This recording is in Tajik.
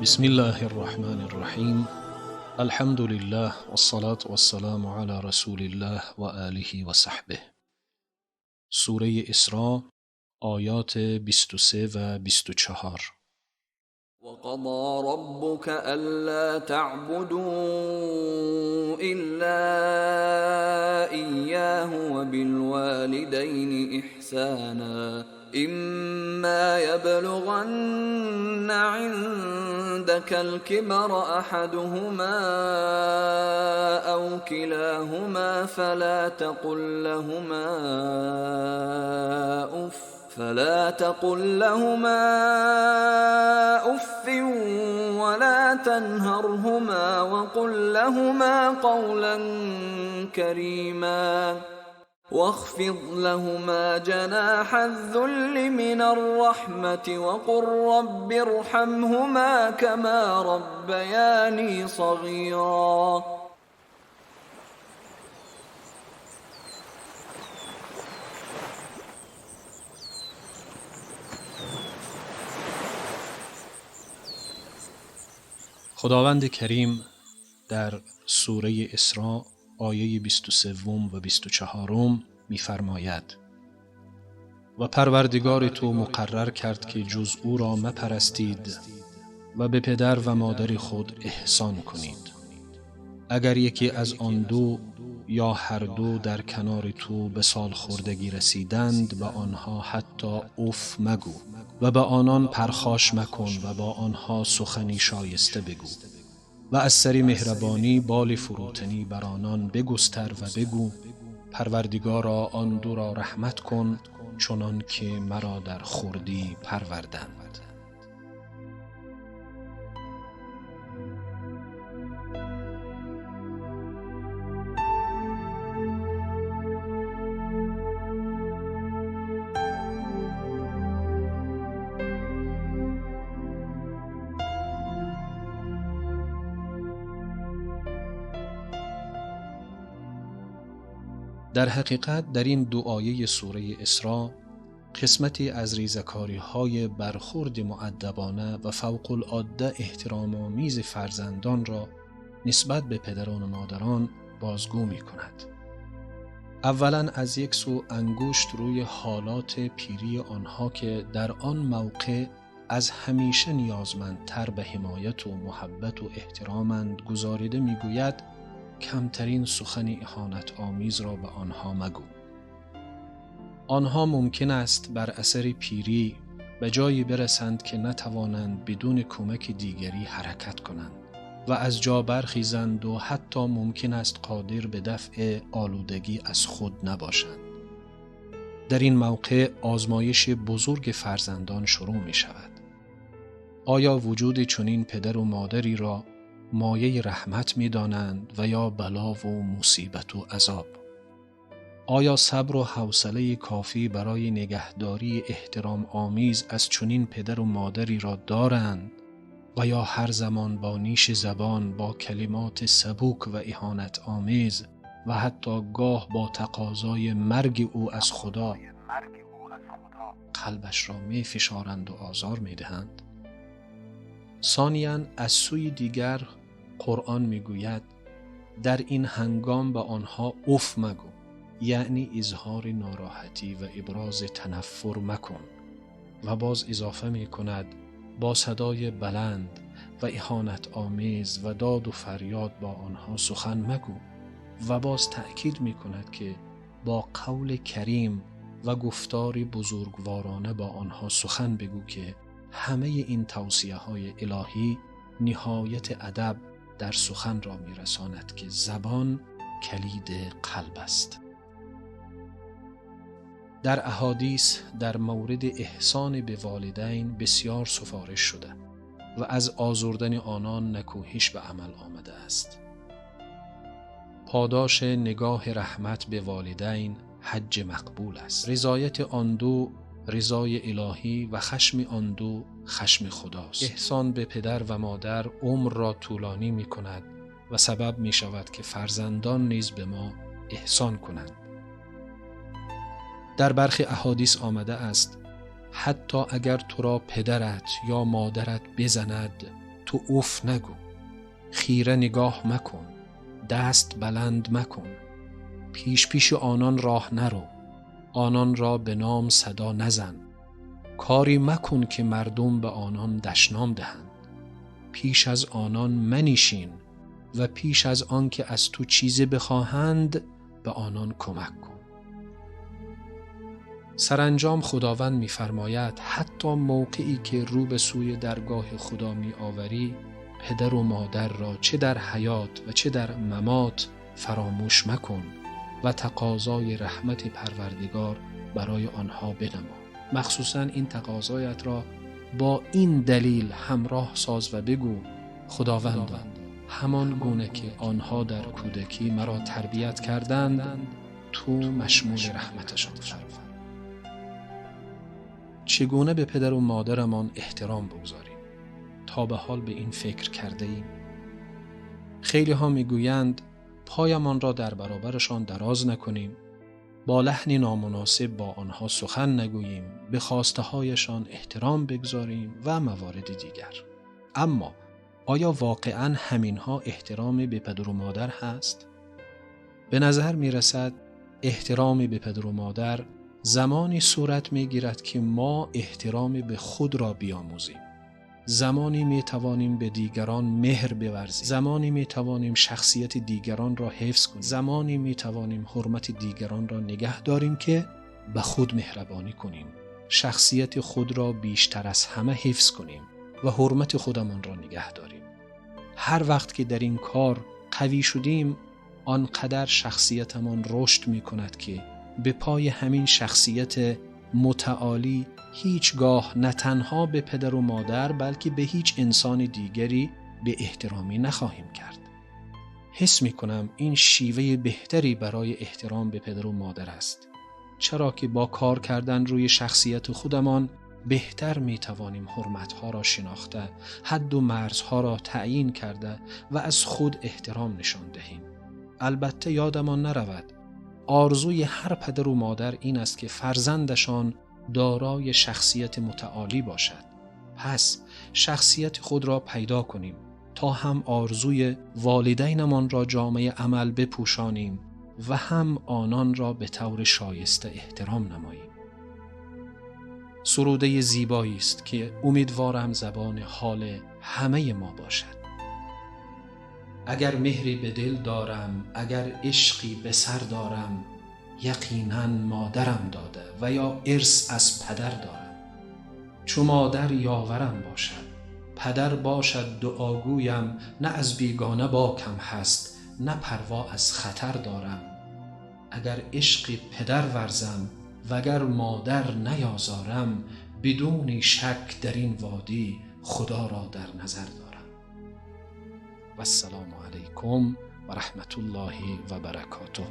بسم الله الرحمن الرحیم. الحمد لله والصلاة والسلام على رسول الله و آله و صحبه. سوره اسراء آیات 23 و 24. وقضى ربك ألا تعبدوا إلا إياه وبالوالدين إحسانا إما يبلغن عندك الكبر أحدهما أو كلاهما فلا تقل لهما أف ولا تنهرهما وقل لهما قولا كريما واخفض لهما جناح الذل من الرحمة وقل رب ارحمهما كما ربياني صغيرا. خداوند کریم در سوره اسراء آیه 23 و 24 می‌فرماید: و پروردگار تو مقرر کرد که جز او را مپرستید و به پدر و مادر خود احسان کنید. اگر یکی از آن دو یا هر دو در کنار تو به سال خوردگی رسیدند، به آنها حتی اف مگو و به آنان پرخاش مکن و با آنها سخنی شایسته بگو و از سر مهربانی بال فروتنی بر آنان بگستر و بگو پروردگارا آن دو را رحمت کن چنان که مرا در خردی پروردند. در حقیقت در این دو آیه سوره اسراء قسمتی از ریزکاری‌های برخورد مؤدبانه و فوق العاده احترام‌آمیز فرزندان را نسبت به پدران و مادران بازگو می‌کند. اولاً از یک سو انگشت روی حالات پیری آنها که در آن موقع از همیشه نیازمندتر به حمایت و محبت و احترامند گزاریده می‌گوید کمترین سخن اهانت آمیز را به آنها مگو. آنها ممکن است بر اثر پیری به جایی برسند که نتوانند بدون کمک دیگری حرکت کنند و از جا برخیزند و حتی ممکن است قادر به دفع آلودگی از خود نباشند. در این موقع آزمایش بزرگ فرزندان شروع می شود. آیا وجود چنین پدر و مادری را مایه رحمت می دانند و یا بلا و مصیبت و عذاب؟ آیا صبر و حوصله کافی برای نگهداری احترام آمیز از چنین پدر و مادری را دارند و یا هر زمان با نیش زبان، با کلمات سبک و اهانت آمیز و حتی گاه با تقاضای مرگ او از خدا قلبش را می فشارند و آزار می دهند؟ ثانیاً از سوی دیگر قرآن میگوید در این هنگام به آنها اف مگو، یعنی اظهار ناراحتی و ابراز تنفر مکن. و باز اضافه می کند با صدای بلند و اهانت آمیز و داد و فریاد با آنها سخن مگو. و باز تأکید می کند که با قول کریم و گفتار بزرگوارانه با آنها سخن بگو که همه این توصیه های الهی نهایت ادب در سخن را می رساند که زبان کلید قلب است. در احادیث در مورد احسان به والدین بسیار سفارش شده و از آزردن آنان نکوهش به عمل آمده است. پاداش نگاه رحمت به والدین حج مقبول است. رضایت آن دو رضای الهی و خشم آن دو خشم خداست. احسان به پدر و مادر عمر را طولانی می کند و سبب می شود که فرزندان نیز به ما احسان کنند. در برخی احادیث آمده است حتی اگر تو را پدرت یا مادرت بزند ту уф нагӯ, хира нигоҳ макун, даст баланд макун, пеш пеши онон роҳ наро, ононро ба ном садо назан, коре макун ки мардум ба онон дашном диҳанд, пеш аз онон манишин ва пеш аз он ки аз ту чизе бихоҳанд ба онон кӯмак кун. саранҷом худованд мефармояд ҳатто мавқеи ки рӯ ба сӯи даргоҳи худо меоварӣ, падар ва модар ро чӣ дар ҳаёт ва чӣ дар мамот фаромӯш макун ва тақозои раҳмати парвардигор барои онҳо бинмо. махсусан ин тақозоятро бо ин далел ҳамроҳ соз ва бигӯ: худованд, ҳамон гуна ки онҳо дар кӯдакӣ маро тарбият карданд, ту машмули раҳматашон фармо. чӣ гуна ба падару модарамон эҳтиром бигузорем? то ба ҳол ба ин фикр кардаем? хелеҳо мегӯянд пойамонро дар баробарашон дароз накунем, бо лаҳни номуносиб бо онҳо сухан нагӯем, ба хостаҳояшон эҳтиром бигузорем ва мавориди дигар. аммо оё воқеан ҳаминҳо эҳтиром ба падару модар ҳаст? ба назар мерасад эҳтиром ба падару модар замоне сурат мегирад ки мо эҳтиром ба худро биомӯзем. замоне метавонем ба дигарон меҳр биварзем, замоне метавонем шахсияти дигаронро ҳифз кунем, замоне метавонем ҳурмати дигаронро нигаҳ дорем ки ба худ меҳрабонӣ кунем, шахсияти худро бештар аз ҳама ҳифз кунем ва ҳурмати худамонро нигаҳ дорем. ҳар вақт ки дар ин кор қавӣ шудем, он қадар шахсиятамон рушд мекунад ки ба пои ҳамин шахсияти мутаолӣ ҳеҷгоҳ на танҳо ба падару модар, балки ба ҳеҷ инсони дигаре бе эҳтиромӣ нахоҳем кард. ҳис мекунам ин шеваи беҳтаре барои эҳтиром ба падару модар аст, чаро ки бо кор кардан рӯи шахсияти худамон беҳтар метавонем ҳурматҳоро шинохта, ҳадду марзҳоро таъйин карда ва аз худ эҳтиром нишон диҳем. албатта ёдамон наравад, орзуи ҳар падару модар ин аст ки фарзандашон дорои шахсияти мутаолӣ бошад. пас шахсияти худро пайдо кунем то ҳам орзуи волидайнамонро ҷомаи амал бипӯшонем ва ҳам ононро ба таври шоиста эҳтиром намоем. сурудаи зебоӣ аст ки умедворам забони ҳоли ҳамаи мо бошад. агар меҳре ба дил дорам, агар ишқе ба сар дорам, яқинан модарам дода ва ё ирс аз падар дорам. чу модар ёварам бошад, падар бошад дуогӯям, на аз бегона бокам ҳаст, на парво аз хатар дорам. агар ишқи падар варзам вагар модар наёзорам, бидуни шак дар ин водӣ худоро дар назар дорам. вассалому алайкум ва раҳматуллоҳи ва баракотуҳ.